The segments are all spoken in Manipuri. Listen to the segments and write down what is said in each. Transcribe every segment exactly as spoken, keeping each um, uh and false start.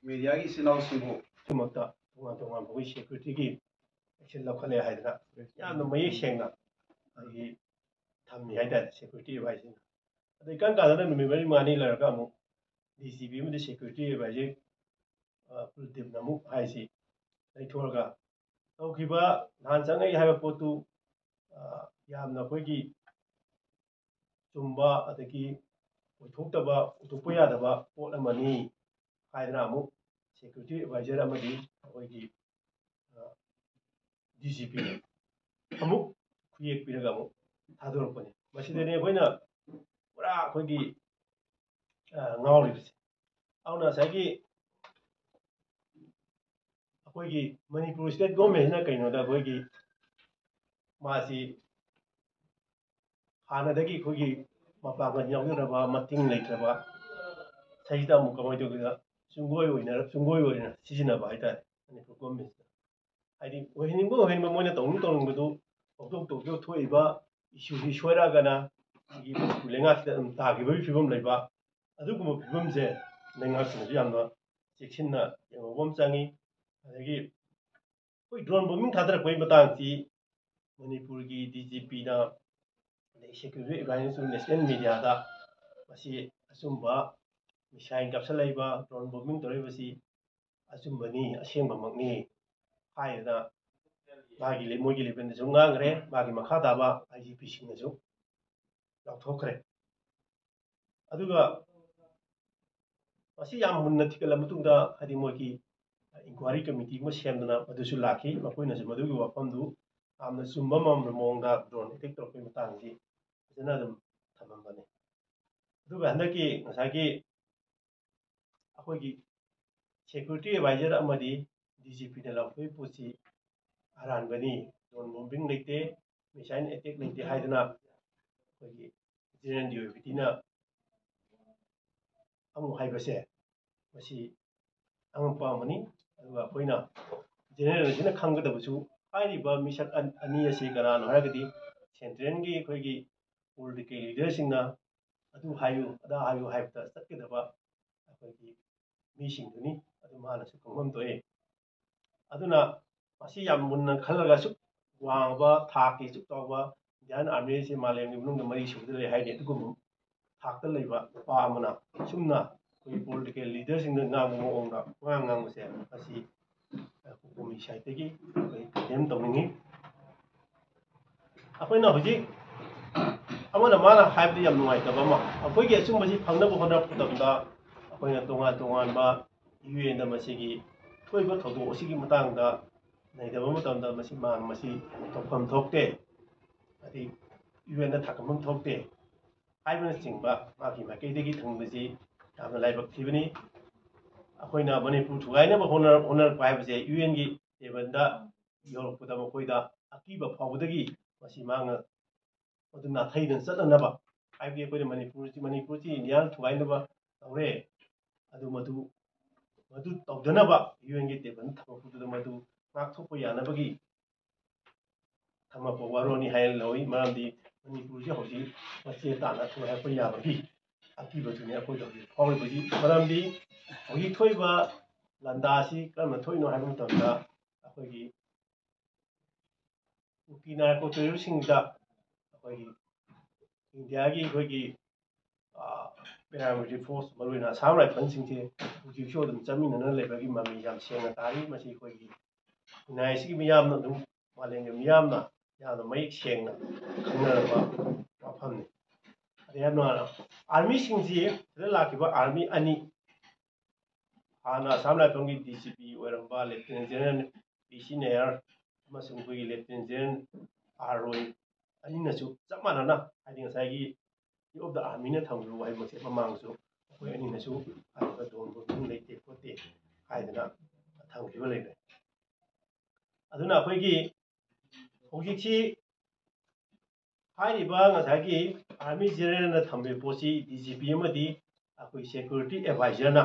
ꯃꯦꯗꯤꯌꯥꯒꯤ ꯏꯆꯤꯜ ꯏꯅꯥꯎꯁꯤꯡꯕꯨ ꯈꯨꯗꯤꯡꯃꯛꯇ ꯇꯣꯉꯥꯟ ꯇꯣꯉꯥꯟꯕ ꯑꯩꯈꯣꯏ ꯁꯦꯀ꯭ꯌꯨꯔꯤꯇꯤꯒꯤ ꯑꯦꯛꯁꯟ ꯂꯧꯈꯠꯂꯦ ꯍꯥꯏꯗꯅ ꯌꯥꯝꯅ ꯃꯌꯦꯛ ꯁꯦꯡꯅ ꯑꯩꯈꯣꯏꯒꯤ ꯊꯝꯃꯤ ꯍꯥꯏꯇꯥꯔꯦ, ꯁꯦꯀ꯭ꯌꯨꯔꯤꯇꯤ ꯑꯦꯗꯚꯥꯏꯖꯔꯅ꯫ ꯑꯗꯩ ꯀꯔꯝ ꯀꯥꯟꯗꯅ ꯅꯨꯃꯤꯠ ꯃꯔꯤ ꯃꯉꯥꯅꯤ ꯂꯩꯔꯒ ꯑꯃꯨꯛ ꯗꯤ ꯖꯤ ꯄꯤ ꯑꯃꯗꯤ ꯁꯦꯀ꯭ꯌꯨꯔꯤꯇꯤ ꯑꯦꯗꯚꯥꯏꯖꯔ ꯀꯨꯜꯗꯤꯞꯅ ꯑꯃꯨꯛ ꯍꯥꯏꯁꯤ ꯂꯩꯊꯣꯛꯑꯒ ꯇꯧꯈꯤꯕ ꯅꯍꯥꯟ ꯆꯪꯉꯛꯏ ꯍꯥꯏꯕ ꯄꯣꯠꯇꯨ, ꯑ, ꯌꯥꯝꯅ ꯑꯩꯈꯣꯏꯒꯤ ꯆꯨꯝꯕ ꯑꯗꯒꯤ ꯑꯣꯏꯊꯣꯛꯇꯕ, ꯑꯣꯏꯊꯣꯛꯄ ꯌꯥꯗꯕ ꯄꯣꯠ ꯑꯃꯅꯤ ꯍꯥꯏꯗꯅ ꯑꯃꯨꯛ ꯁꯦꯀ꯭ꯌꯨꯔꯤꯇꯤ ꯑꯦꯗꯚꯥꯏꯖꯔ ꯑꯃꯗꯤ ꯑꯩꯈꯣꯏꯒꯤ ꯗꯤ ꯖꯤ ꯄꯤ ꯑꯃꯨꯛ ꯈꯨꯌꯦꯛ ꯄꯤꯔꯒ ꯑꯃꯨꯛ ꯊꯥꯗꯣꯔꯛꯄꯅꯤ꯫ ꯃꯁꯤꯗꯅꯤ ꯑꯩꯈꯣꯏꯅ ꯄꯨꯔꯥ ꯑꯩꯈꯣꯏꯒꯤ, ꯑ, ꯉꯥꯎꯔꯤꯕꯁꯦ꯫ ꯑꯗꯨꯅ ꯉꯁꯥꯏꯒꯤ ꯑꯩꯈꯣꯏꯒꯤ ꯃꯅꯤꯄꯨꯔ ꯁ꯭ꯇꯦꯠ ꯒꯣꯔꯃꯦꯟꯁꯤꯅ ꯀꯩꯅꯣꯗ ꯑꯩꯈꯣꯏꯒꯤ ꯃꯥꯁꯤ ꯍꯥꯟꯅꯗꯒꯤ ꯑꯩꯈꯣꯏꯒꯤ ꯃꯄꯥꯡꯒꯜ ꯌꯥꯎꯖꯗ꯭ꯔꯕ, ꯃꯇꯤꯡ ꯂꯩꯇ꯭ꯔꯕ ꯁꯤꯗ ꯑꯃꯨꯛ ꯀꯃꯥꯏꯅ ꯇꯧꯒꯦꯗ ꯆꯨꯡꯒꯣꯏ ꯑꯣꯏꯅ, ꯆꯨꯡꯒꯣꯏ ꯑꯣꯏꯅ ꯁꯤꯖꯤꯟꯅꯕ ꯍꯥꯏꯇꯥꯔꯦ꯫ ꯃꯅꯤꯄꯨꯔ ꯒꯣꯔꯃꯦꯟꯁꯤꯅ ꯍꯥꯏꯗꯤ ꯑꯣꯏꯍꯟꯅꯤꯡꯕ ꯑꯣꯏꯍꯟꯕ ꯃꯣꯏꯅ ꯇꯧꯅꯤꯡ ꯇꯧꯅꯤꯡꯕꯗꯨ ꯇꯧꯊꯣꯛ ꯇꯧꯊꯣꯛ ꯊꯣꯛꯏꯕ ꯏꯁꯨꯁꯤ ꯁꯣꯏꯔꯛꯑꯒꯅ ꯁꯤꯒꯤ ꯃꯅꯤꯄꯨꯔ ꯂꯩꯉꯥꯛꯁꯤꯗ ꯑꯗꯨꯝ ꯇꯥꯈꯤꯕꯒꯤ ꯐꯤꯕꯝ ꯂꯩꯕ꯫ ꯑꯗꯨꯒꯨꯝꯕ ꯐꯤꯕꯝꯁꯦ ꯂꯩꯉꯥꯛꯁꯤꯅꯁꯨ ꯌꯥꯝꯅ ꯆꯦꯛꯁꯤꯟꯅ ꯌꯦꯡꯍꯧꯕ ꯑꯃ ꯆꯪꯉꯤ꯫ ꯑꯗꯒꯤ ꯑꯩꯈꯣꯏ ꯗ꯭ꯔꯣꯟ ꯕꯣꯝꯕꯤꯡ ꯊꯥꯗꯔꯛꯄꯒꯤ ꯃꯇꯥꯡꯁꯤ ꯃꯅꯤꯄꯨꯔꯒꯤ ꯗꯤ ꯖꯤ ꯄꯤꯅ, ꯑꯗꯩ ꯁꯦꯀ꯭ꯌꯨꯔꯤꯇꯤ ꯑꯦꯗꯚꯥꯏꯖꯔꯁꯨ ꯅꯦꯁꯅꯦꯜ ꯃꯦꯗꯤꯌꯥꯗ ꯃꯁꯤ ꯑꯆꯨꯝꯕ ꯃꯤꯁꯥꯏꯜ ꯀꯥꯞꯁꯤꯜꯂꯛꯏꯕ, ꯗ꯭ꯔꯣꯟ ꯕꯣꯝꯕꯤꯡ ꯇꯧꯔꯛꯏꯕꯁꯤ ꯑꯆꯨꯝꯕꯅꯤ, ꯑꯁꯦꯡꯕꯃꯛꯅꯤ ꯍꯥꯏꯗꯅ ꯃꯥꯒꯤ ꯂꯦ-, ꯃꯣꯏꯒꯤ ꯂꯦꯚꯦꯜꯗꯁꯨ ꯉꯥꯡꯈ꯭ꯔꯦ, ꯃꯥꯒꯤ ꯃꯈꯥ ꯇꯥꯕ ꯑꯥꯏ ꯖꯤ ꯄꯤꯁꯤꯡꯅꯁꯨ ꯂꯥꯎꯊꯣꯛꯈ꯭ꯔꯦ꯫ ꯑꯗꯨꯒ ꯃꯁꯤ ꯌꯥꯝ ꯃꯨꯟꯅ ꯊꯤꯒꯠꯂ ꯃꯇꯨꯡꯗ, ꯍꯥꯏꯗꯤ ꯃꯣꯏꯒꯤ ꯏꯟꯀ꯭ꯋꯥꯏꯔꯤ ꯀꯃꯤꯇꯤ ꯑꯃ ꯁꯦꯝꯗꯅ ꯃꯗꯨꯁꯨ ꯂꯥꯛꯈꯤ꯫ ꯃꯈꯣꯏꯅꯁꯨ ꯃꯗꯨꯒꯤ ꯋꯥꯐꯝꯗꯨ ꯌꯥꯝꯅ ꯆꯨꯝꯕ ꯃꯑꯣꯡꯗ ꯗ꯭ꯔꯣꯟ ꯑꯦꯇꯦꯛ ꯇꯧꯔꯛꯄꯒꯤ ꯃꯇꯥꯡꯁꯤ ꯐꯖꯅ ꯑꯗꯨꯝ ꯊꯝꯃꯝꯕꯅꯤ꯫ ꯑꯗꯨꯒ ꯍꯟꯗꯛꯀꯤ ꯉꯁꯥꯏꯒꯤ ꯑꯩꯈꯣꯏꯒꯤ ꯁꯦꯀ꯭ꯌꯨꯔꯤꯇꯤ ꯑꯦꯗꯚꯥꯏꯖꯔ ꯑꯃꯗꯤ ꯗꯤ ꯖꯤ ꯄꯤꯅ ꯂꯥꯎꯊꯣꯛꯏ ꯄꯣꯠꯁꯤ ꯑꯔꯥꯟꯕꯅꯤ, ꯗ꯭ꯔꯣꯟ ꯕꯣꯝꯕꯤꯡ ꯂꯩꯇꯦ, ꯃꯤꯁꯥꯏꯜ ꯑꯦꯇꯦꯛ ꯂꯩꯇꯦ ꯍꯥꯏꯗꯅ ꯑꯩꯈꯣꯏꯒꯤ ꯖꯦꯅꯔꯦꯜ ꯗꯤ ꯑꯣ ꯄꯤ ꯇꯤꯅ ꯑꯃꯨꯛ ꯍꯥꯏꯕꯁꯦ, ꯃꯁꯤ ꯑꯉꯛꯄ ꯑꯃꯅꯤ꯫ ꯑꯗꯨꯒ ꯑꯩꯈꯣꯏꯅ ꯖꯦꯅꯔꯦꯜꯁꯤꯅ ꯈꯪꯒꯗꯕꯁꯨ, ꯍꯥꯏꯔꯤꯕ ꯃꯤꯁꯛ ꯑꯟ-, ꯑꯅꯤ ꯑꯁꯤ ꯀꯅꯥꯅꯣ ꯍꯥꯏꯔꯒꯗꯤ ꯁꯦꯟꯇ꯭ꯔꯦꯜꯒꯤ ꯑꯩꯈꯣꯏꯒꯤ ꯄꯣꯂꯤꯇꯤꯀꯦꯜ ꯂꯤꯗꯔꯁꯤꯡꯅ ꯑꯗꯨ ꯍꯥꯏꯌꯨ ꯑꯗꯥ ꯍꯥꯏꯌꯨ ꯍꯥꯏꯕꯗ ꯆꯠꯀꯗꯕ ꯑꯩꯈꯣꯏꯒꯤ ꯃꯤꯁꯤꯡꯗꯨꯅꯤ꯫ ꯑꯗꯨ ꯃꯥꯅꯁꯨ ꯈꯪꯐꯝ ꯊꯣꯛꯏ꯫ ꯑꯗꯨꯅ ꯃꯁꯤ ꯌꯥꯝ ꯃꯨꯟꯅ ꯈꯜꯂꯒ ꯑꯁꯨꯛ ꯋꯥꯡꯕ ꯊꯥꯛꯀꯤ ꯑꯁꯨꯛ ꯆꯥꯎꯕ ꯏꯟꯗꯤꯌꯥꯟ ꯑꯥꯔꯃꯤ ꯑꯁꯤ ꯃꯥꯂꯦꯝꯒꯤ ꯃꯅꯨꯡꯗ ꯃꯔꯤ ꯁꯨꯕꯗ ꯂꯩ ꯍꯥꯏꯅꯤ꯫ ꯑꯗꯨꯒꯨꯝꯕ ꯊꯥꯛꯇ ꯂꯩꯕ ꯅꯨꯄꯥ ꯑꯃꯅ ꯑꯁꯨꯝꯅ ꯑꯩꯈꯣꯏꯒꯤ ꯄꯣꯂꯤꯇꯤꯀꯦꯜ ꯂꯤꯗꯔꯁꯤꯡꯗ ꯉꯥꯡꯕ ꯃꯑꯣꯡꯗ ꯋꯥ ꯉꯥꯡꯕꯁꯦ ꯃꯁꯤ ꯀꯣꯃꯤ ꯁꯥꯏꯠꯇꯒꯤ ꯑꯩꯈꯣꯏ ꯀꯟꯗꯦꯝ ꯇꯧꯅꯤꯡꯉꯤ꯫ ꯑꯩꯈꯣꯏꯅ ꯍꯧꯖꯤꯛ ꯑꯃꯅ ꯃꯥꯅ ꯍꯥꯏꯕꯗ ꯌꯥꯝ ꯅꯨꯡꯉꯥꯏꯇꯕ ꯑꯃ, ꯑꯩꯈꯣꯏꯒꯤ ꯑꯆꯨꯝꯕꯁꯤ ꯐꯪꯅꯕ ꯍꯣꯠꯅꯔꯛꯄ ꯃꯇꯝꯗ ꯑꯩꯈꯣꯏꯅ ꯇꯣꯉꯥꯟ ꯇꯣꯉꯥꯟꯕ ꯌꯨ ꯑꯦꯟꯗ ꯃꯁꯤꯒꯤ ꯊꯣꯛꯏꯕ ꯊꯧꯗꯣꯛ ꯑꯁꯤꯒꯤ ꯃꯇꯥꯡꯗ ꯅꯩꯅꯕ ꯃꯇꯝꯗ ꯃꯁꯤ ꯃꯥ ꯃꯁꯤ ꯇꯧꯐꯝ ꯊꯣꯛꯇꯦ, ꯍꯥꯏꯗꯤ ꯌꯨ ꯑꯦꯟꯗ ꯊꯥꯡꯒꯠꯐꯝ ꯊꯣꯛꯇꯦ ꯍꯥꯏꯕꯅꯆꯤꯡꯕ ꯃꯥꯒꯤ ꯃꯥꯏꯀꯩꯗꯒꯤ ꯊꯝꯕꯁꯤ ꯌꯥꯝꯅ ꯂꯥꯏꯕꯛ ꯊꯤꯕꯅꯤ꯫ ꯑꯩꯈꯣꯏꯅ ꯃꯅꯤꯄꯨꯔ ꯊꯨꯒꯥꯏꯅꯕ ꯍꯣꯠꯅꯔꯛꯄ ꯍꯥꯏꯕꯁꯦ ꯌꯨ ꯑꯦꯟꯒꯤ ꯇꯦꯕꯜꯗ ꯌꯧꯔꯛꯄꯗ ꯃꯈꯣꯏꯗ ꯑꯀꯤꯕ ꯐꯥꯎꯕꯗꯒꯤ ꯃꯁꯤ ꯃꯥꯅ ꯃꯗꯨ ꯅꯥꯊꯩꯗꯅ ꯆꯠꯅꯅꯕ, ꯍꯥꯏꯕꯗꯤ ꯑꯩꯈꯣꯏꯅ ꯃꯅꯤꯄꯨꯔꯁꯤ ꯃꯅꯤꯄꯨꯔꯁꯤ ꯏꯟꯗꯤꯌꯥꯅ ꯊꯨꯒꯥꯏꯅꯕ ꯇꯧꯔꯦ, ꯑꯗꯨ ꯃꯗꯨ ꯃꯗꯨ ꯇꯧꯗꯅꯕ ꯌꯨ ꯑꯦꯟꯒꯤ ꯇꯦꯕꯜ ꯊꯝꯃꯛꯄꯗꯨꯗ ꯃꯗꯨ ꯉꯥꯛꯊꯣꯛꯄ ꯌꯥꯅꯕꯒꯤ ꯊꯝꯃꯛꯄ ꯋꯥꯔꯣꯜꯅꯤ ꯍꯥꯏꯅ ꯂꯧꯏ꯫ ꯃꯔꯝꯗꯤ ꯃꯅꯤꯄꯨꯔꯁꯤ ꯍꯧꯖꯤꯛ ꯃꯆꯦ ꯇꯥꯅ ꯊꯣꯛꯂꯛꯄ ꯌꯥꯕꯒꯤ ꯑꯀꯤꯕꯗꯨꯅꯤ ꯑꯩꯈꯣꯏꯗ ꯍꯧꯖꯤꯛ ꯐꯥꯎꯔꯤꯕꯁꯤ꯫ ꯃꯔꯝꯗꯤ ꯍꯧꯖꯤꯛ ꯊꯣꯛꯏꯕ ꯂꯟꯗꯥꯁꯤ ꯀꯔꯝꯅ ꯊꯣꯛꯏꯅꯣ ꯍꯥꯏꯕ ꯃꯇꯝꯗ ꯑꯩꯈꯣꯏꯒꯤ ꯀꯨꯀꯤ ꯅꯥꯔꯀꯣ ꯇꯦꯔꯣꯔꯤꯁꯁꯤꯡꯗ ꯑꯩꯈꯣꯏꯒꯤ ꯏꯟꯗꯤꯌꯥꯒꯤ ꯑꯩꯈꯣꯏꯒꯤ ꯄꯦꯔꯥꯃꯤꯂꯤꯇꯔꯤ ꯐꯣꯔꯁ, ꯃꯔꯨꯑꯣꯏꯅ ꯑꯁꯥꯝ ꯔꯥꯏꯐꯜꯁꯤꯡꯁꯦ ꯍꯧꯖꯤꯛꯁꯨ ꯑꯗꯨꯝ ꯆꯠꯃꯤꯟꯅꯅ ꯂꯩꯕꯒꯤ ꯃꯃꯤ ꯌꯥꯝ ꯁꯦꯡꯅ ꯇꯥꯔꯤ꯫ ꯃꯁꯤ ꯑꯩꯈꯣꯏꯒꯤ ꯈꯨꯟꯅꯥꯏꯁꯤꯒꯤ ꯃꯤꯌꯥꯝꯅ ꯑꯗꯨꯝ, ꯃꯥꯂꯦꯝꯒꯤ ꯃꯤꯌꯥꯝꯅ ꯌꯥꯝꯅ ꯃꯌꯦꯛ ꯁꯦꯡꯅ ꯈꯪꯅꯔꯕ ꯋꯥꯐꯝꯅꯤ꯫ ꯑꯗꯩ ꯌꯥꯝ ꯅꯨꯡꯉꯥꯏꯅ ꯑꯥꯔꯃꯤꯁꯤꯡꯁꯤ ꯁꯤꯗ ꯂꯥꯛꯈꯤꯕ ꯑꯥꯔꯃꯤ ꯑꯅꯤ, ꯍꯥꯟꯅ ꯑꯁꯥꯝ ꯔꯥꯏꯐꯜꯒꯤ ꯗꯤ ꯖꯤ ꯄꯤ ꯑꯣꯏꯔꯝꯕ ꯂꯦꯐꯇꯤꯅꯦꯟ ꯖꯦꯅꯔꯦꯜ ꯄꯤ ꯁꯤ ꯅꯥꯌꯔ ꯑꯃꯁꯨꯡ ꯑꯩꯈꯣꯏꯒꯤ ꯂꯦꯐꯇꯤꯅꯦꯟ ꯖꯦꯅꯔꯦꯜ ꯑꯥꯔ ꯔꯣꯏ ꯑꯅꯤꯅꯁꯨ ꯆꯞ ꯃꯥꯟꯅꯅ, ꯍꯥꯏꯗꯤ ꯉꯁꯥꯏꯒꯤ ꯆꯤꯐ ꯑꯣꯐ ꯗ ꯑꯥꯔꯃꯤꯅ ꯊꯝꯈꯤꯕ ꯋꯥꯍꯩꯃꯛꯁꯦ ꯃꯃꯥꯡꯁꯨ ꯑꯩꯈꯣꯏ ꯑꯅꯤꯅꯁꯨ ꯑꯗꯨꯒ ꯗꯣꯟꯕ ꯃꯤꯡ ꯂꯩꯇꯦ ꯈꯣꯠꯇꯦ ꯍꯥꯏꯗꯅ ꯊꯝꯈꯤꯕ ꯂꯩꯔꯦ꯫ ꯑꯗꯨꯅ ꯑꯩꯈꯣꯏꯒꯤ ꯍꯧꯖꯤꯛꯁꯤ ꯍꯥꯏꯔꯤꯕ ꯉꯁꯥꯏꯒꯤ ꯑꯥꯔꯃꯤ ꯖꯦꯅꯔꯦꯜꯅ ꯊꯝꯕꯤꯕ ꯄꯣꯠꯁꯤ ꯗꯤ ꯖꯤ ꯄꯤ ꯑꯃꯗꯤ ꯑꯩꯈꯣꯏ ꯁꯦꯀ꯭ꯌꯨꯔꯤꯇꯤ ꯑꯦꯗꯚꯥꯏꯖꯔꯅ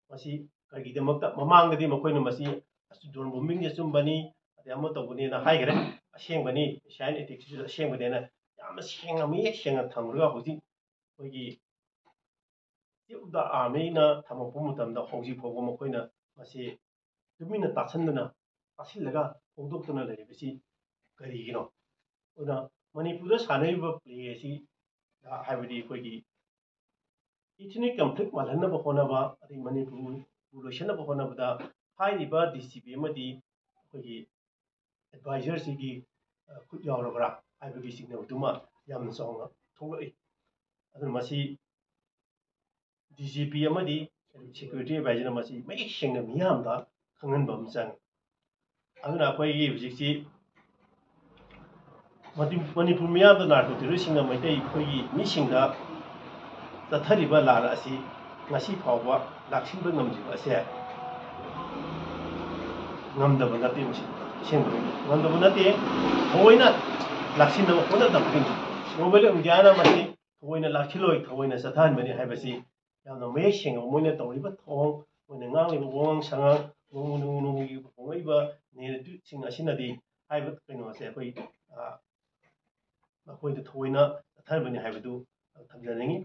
ꯃꯁꯤ ꯀꯔꯤꯒꯤꯗꯃꯛꯇ, ꯃꯃꯥꯡꯗꯗꯤ ꯃꯈꯣꯏꯅ ꯃꯁꯤ ꯗ꯭ꯔꯣꯟ ꯕꯣꯝꯕꯤꯡꯁꯦ ꯑꯆꯨꯝꯕꯅꯤ, ꯑꯗꯩ ꯑꯃ ꯇꯧꯕꯅꯦꯅ ꯍꯥꯏꯈ꯭ꯔꯦ, ꯑꯁꯦꯡꯕꯅꯤ, ꯁꯥꯏꯟ ꯑꯦꯇꯦꯛꯁꯤꯁꯨ ꯑꯁꯦꯡꯕꯅꯦꯅ ꯌꯥꯝꯅ ꯁꯦꯡꯅ, ꯃꯌꯦꯛ ꯁꯦꯡꯅ ꯊꯝꯈ꯭ꯔꯒ ꯍꯧꯖꯤꯛ ꯑꯩꯈꯣꯏꯒꯤ State of the Armyꯅ ꯊꯝꯃꯛꯄ ꯃꯇꯝꯗ ꯍꯧꯖꯤꯛ ꯐꯥꯎꯕ ꯃꯈꯣꯏꯅ ꯃꯁꯤ ꯇꯨꯃꯤꯟꯅ ꯇꯥꯁꯟꯗꯅ, ꯇꯥꯁꯤꯜꯂꯒ ꯐꯣꯡꯗꯣꯛꯇꯅ ꯂꯩꯔꯤꯕꯁꯤ ꯀꯔꯤꯒꯤꯅꯣ? ꯑꯗꯨꯅ ꯃꯅꯤꯄꯨꯔꯗ ꯁꯥꯟꯅꯔꯤꯕ play ꯑꯁꯤ, ꯍꯥꯏꯕꯗꯤ ꯑꯩꯈꯣꯏꯒꯤ ethnic conflict ꯃꯥꯜꯍꯟꯅꯕ ꯍꯣꯠꯅꯕ, ꯑꯗꯩ ꯃꯅꯤꯄꯨꯔ ꯂꯣꯏꯁꯤꯟꯅꯕ ꯍꯣꯠꯅꯕꯗ ꯍꯥꯏꯔꯤꯕ DGP ꯑꯃꯗꯤ ꯑꯩꯈꯣꯏꯒꯤ advisorꯁꯤꯒꯤ, ꯑ, ꯈꯨꯠ ꯌꯥꯎꯔꯕ꯭ꯔꯥ ꯍꯥꯏꯕꯒꯤ ꯆꯤꯡꯅꯕꯗꯨꯃ ꯌꯥꯝꯅ ꯆꯥꯎꯅ ꯊꯣꯛꯂꯛꯏ꯫ ꯑꯗꯨꯅ ꯃꯁꯤ DGP ꯑꯃꯗꯤ security advisorꯅ ꯃꯁꯤ ꯃꯌꯦꯛ ꯁꯦꯡꯅ ꯃꯤꯌꯥꯝꯗ ꯈꯪꯍꯟꯕ ꯑꯃ ꯆꯪꯉꯤ꯫ ꯑꯗꯨꯅ ꯑꯩꯈꯣꯏꯒꯤ ꯍꯧꯖꯤꯛꯁꯤ ꯃꯅꯤ-, ꯃꯅꯤꯄꯨꯔ ꯃꯤꯌꯥꯝꯗ narco terroristꯁꯤꯡꯅ ꯃꯩꯇꯩ ꯑꯩꯈꯣꯏꯒꯤ ꯃꯤꯁꯤꯡꯗ ꯆꯠꯊꯔꯤꯕ ꯂꯥꯟ ꯑꯁꯤ ꯉꯁꯤ ꯐꯥꯎꯕ ꯂꯥꯛꯁꯤꯟꯕ ꯉꯝꯗ꯭ꯔꯤꯕ ꯑꯁꯦ ꯉꯝꯗꯕ ꯅꯠꯇꯦ, ꯃꯁꯤ ꯑꯁꯦꯡꯕꯅꯤ꯫ ꯉꯝꯗꯕ ꯅꯠꯇꯦ, ꯊꯑꯣꯏꯅ ꯂꯥꯛꯁꯤꯟꯅꯕ ꯍꯣꯠꯅꯗꯕꯒꯤꯅꯤ꯫ Global Indiaꯅ ꯃꯁꯤ ꯊꯑꯣꯏꯅ ꯂꯥꯛꯁꯤꯜꯂꯣꯏ, ꯊꯑꯣꯏꯅ ꯆꯠꯊꯍꯟꯕꯅꯤ ꯍꯥꯏꯕꯁꯤ ꯌꯥꯝꯅ ꯃꯌꯦꯛ ꯁꯦꯡꯅ ꯃꯣꯏꯅ ꯇꯧꯔꯤꯕ ꯊꯧꯑꯣꯡ, ꯃꯣꯏꯅ ꯉꯥꯡꯂꯤꯕ ꯋꯥꯉꯥꯡ ꯁꯉꯥꯡ, ꯅꯣꯡꯃ ꯅꯣꯡꯃ ꯅꯣꯡꯃꯒꯤ ꯍꯣꯡꯂꯛꯏꯕ narrativeꯁꯤꯡ ꯑꯁꯤꯅꯗꯤ ꯍꯥꯏꯕ ꯀꯩꯅꯣꯁꯦ ꯑꯩꯈꯣꯏ, ꯑ, ꯃꯈꯣꯏꯗ ꯊꯑꯣꯏꯅ ꯆꯠꯊꯍꯟꯕꯅꯤ ꯍꯥꯏꯕꯗꯨ ꯊꯝꯖꯅꯤꯡꯉꯤ꯫